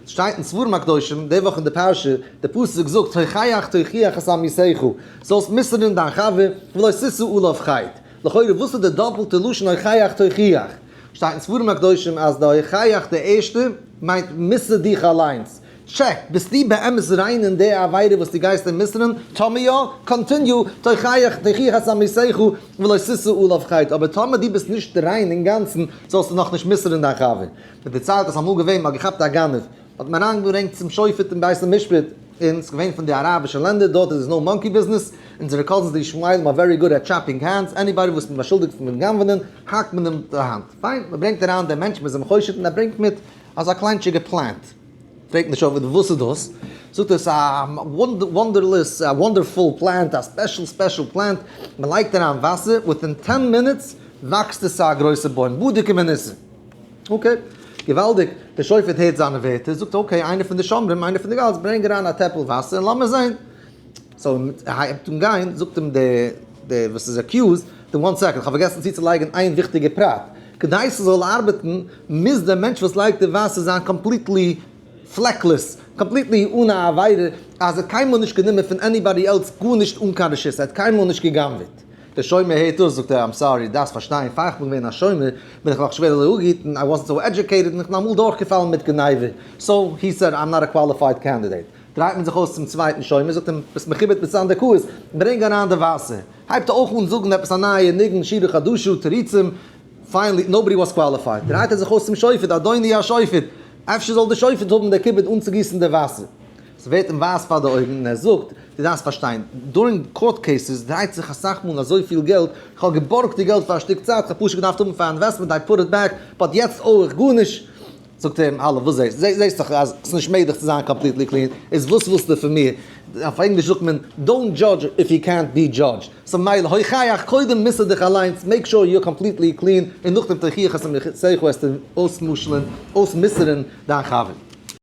שטייט אין ספרים הקדושים, די וואך אין די פרשה, די פסוק זאגט, הוכח תוכיח את עמיתך, זאלסט מוסר'ן דיין חבר, ולא תשא עליו חטא. לכאורה וואס איז די דאפלטע לשון הוכח תוכיח? שטייט אין ספרים הקדושים אז די הוכח די ערשטע מיינט מוסר דיך אליינס. check, ביסטו באמת ריין אין די עבירה וואס דו גייסט אים מוסר'ן? טאמער יא, continue, תוכיח תוכיח את עמיתך ולא תשא עליו חטא, אבער טאמער דו ביסט נישט ריין אינגאנצן, זאלסטו נאכנישט מוסר'ן דיין חבר. מען דערציילט אז אמאל געווען מען האט געכאפט א גנב, האט מען אריינגעברענגט צום שופט אין בית המשפט, און ס'איז געווען פון די אראבישע לענדער, דארט איז עס no monkey business, אונזערע cousins די ישמעאלים are very good at chopping hands, anybody וואס מען באשולדיגט פון גנב'נען, האקט מען אים די האנט. פיין, מען ברענגט אריין דעם מענטש, מען איז אים חושד און ער ברענגט מיט אזא קליינטשיגע plant. פרעגט מען שופט וואס איז דאס? זאגט ער ס'איז א wonderless, א wonderful plant, א special special plant, מען לייגט אריין וואסער, within 10 minutes וואקסט עס צו א גרויסע בוים, בדוק ומנוסה. okay, געוואלדיג, דער שופט הערט זיינע ווערטער, זאגט okay, איינער פון די שומרים, איינער פון די guards, ברענג אריין א טעפל וואסער און לאמיר זען. so ער הייבט אן גיין, זאגט אים דער דער וואס איז accused, דעם one second, כ'האב פארגעסן צוצולייגן איין וויכטיגע פרט, כדי ס'זאל ארבעטן, מוז דער מענטש וואס לייגט די וואסער זיין completely fleckless, completely אן א עבירה, אז ער האט קיינמאל נישט גענומען פון anybody else גארנישט אן קיין רשות, ער האט קיינמאל נישט גע'גנב'עט. דער שומר הערט דאס זאגט ער I'm sorry, דארפסט פארשטיין פאר איך בין געווען א שומר בין איך נאך שווער אזוי אפגעהיטן, I wasn't so educated און איך בין אמאל דורכגעפאלן מיט גניבה, so he said I'm not a qualified candidate. דרייט מען זיך אויס צום צווייטן שומר זאגט אים ביסט מכובד מיט סנדקאות, ברענג אריין די וואסער. הייבט ער אויך אן זאגן עפעס א נייע ניגון שירה חדשה תירוצים, finally nobody was qualified. דרייט ער זיך אויס צום שופט אדוני השופט אפשר זאל דער שופט האבן די כיבוד אנצוגיסן די וואסער. ס'ווערט אים ווייס פאר די אויגן און ער זאגט, דו דארפסט פארשטיין, during court cases דרייט זיך אסאך מאל אזויפיל געלט, איך האב געבארגט די געלט פאר א שטיק צייט, כ'האב פשוט געדארפט האבן פאר investment, I put it back, but יעצט אויך איך גארנישט. זאגט ער אים, האלא, וואס זעסט? זעסט דאך אז ס'איז נישט מעגליך צו זיין completely clean, איז וואס ווילסטו פון מיר? אויף ענגליש זאגט מען, don't judge if you can't be judged. so מילא, הוכח, קודם מוסר דיך אליינס, make sure you're completely clean, און נאכדעם תוכיח את עמיתך וועסטו אויסמשל'ן, אויסמוסר'ן דיין חבר.